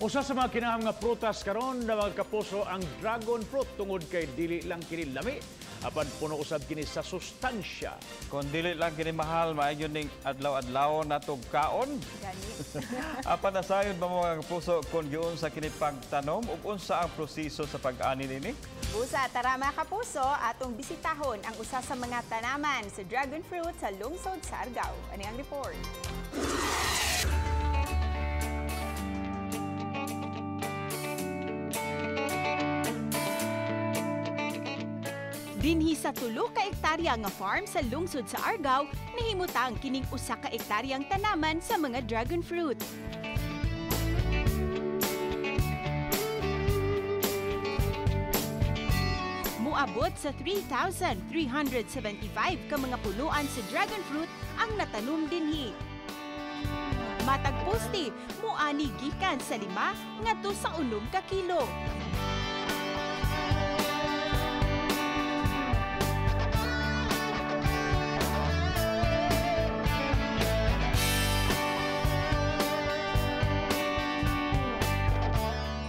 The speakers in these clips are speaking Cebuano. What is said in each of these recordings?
Usa sa mga kinahang nga prutas karon na mga kapuso ang dragon fruit tungod kay dili lang kini lami apan puno usab kini sa sustansya. Kung dili lang kini mahal, maayo ning adlaw-adlaw natog kaon. Gani. Apan nasayod ba, mga kapuso, kung giunsa kini pagtanom ug unsa ang proseso sa pag-ani nini? Busa, tara mga kapuso, atong bisitahon ang usa sa mga tanaman sa dragon fruit sa lungsod sa Argao. Ano ang report? Dinhi sa 3 ka ektarya nga farm sa lungsod sa Argao, nahimutang kining 1 ka ektaryang tanaman sa mga dragon fruit. Muabot sa 3,375 ka mga punuan sa dragon fruit ang natanom dinhi. Matag poste, muani gikan sa 5 ngadto sa 6 ka kilo.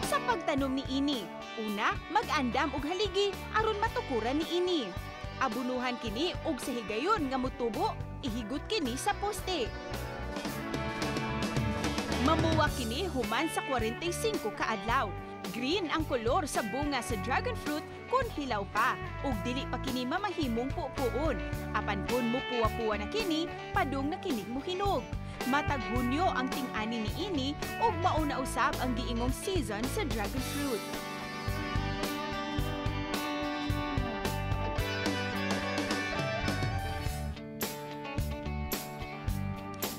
Sa pagtanom ni ini, una, mag-andam og haligi aron matukuran ni ini. Abunuhan kini og sa higayon nga mutubo, ihigot kini sa poste. Mamuwa kini human sa 45 ka adlaw. Green ang kolor sa bunga sa dragon fruit kung hilaw pa ug dili pa kini mamahimong pupuon. Apan kung mupuwa-puwa na kini, padung na kini muhinog. Matag Hunyo ang ting-ani ni ini ug mauna usab ang giingong season sa dragon fruit.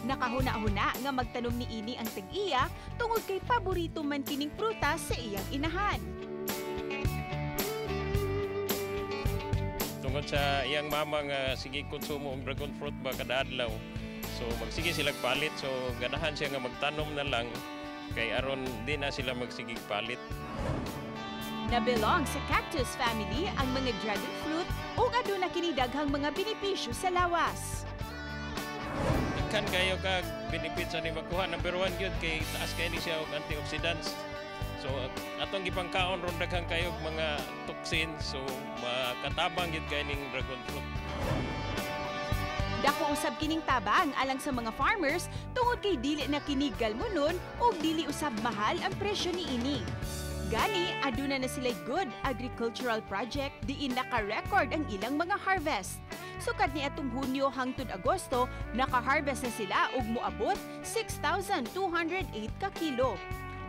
Nakahuna-huna nga magtanom ni ini ang tag-iya tungod kay paborito man kining prutas sa iyang inahan. Tungod sa iyang mama nga sige konsumo og dragon fruit ba kada adlaw. So magsige sila palit, so ganahan siya nga magtanom na lang kay aron di na sila magsigig palit. Nabelong sa cactus family ang mga dragon fruit ug aduna kini daghang mga benepisyo sa lawas. Daghan kayo kag benefits ani makuha. Number one gyud kay taas kay ni siya og antioxidants. So atong gipangkaon ron daghan kayo og mga toxins, so makatabang gyud kay ning dragon fruit. Dako usab kining tabang alang sa mga farmers tungod kay dili na kini galmonon ug dili usab mahal ang presyo niini. Gani aduna na sila good agricultural project diin naka-record ang ilang mga harvest. Sukad ni atong Hunyo hangtod Agosto, naka-harvest na sila ug moabot 6,208 ka kilo.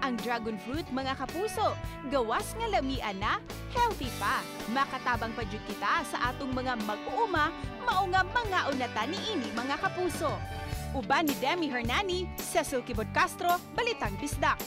Ang dragon fruit, mga kapuso, gawas nga lamian na, healthy pa. Makatabang pa jud kita sa atong mga mag-uuma, mao nga mangaon na ta niini, mga kapuso. Uban ni Demi Hernani, Cecil Kibot Castro, Balitang Bisdak.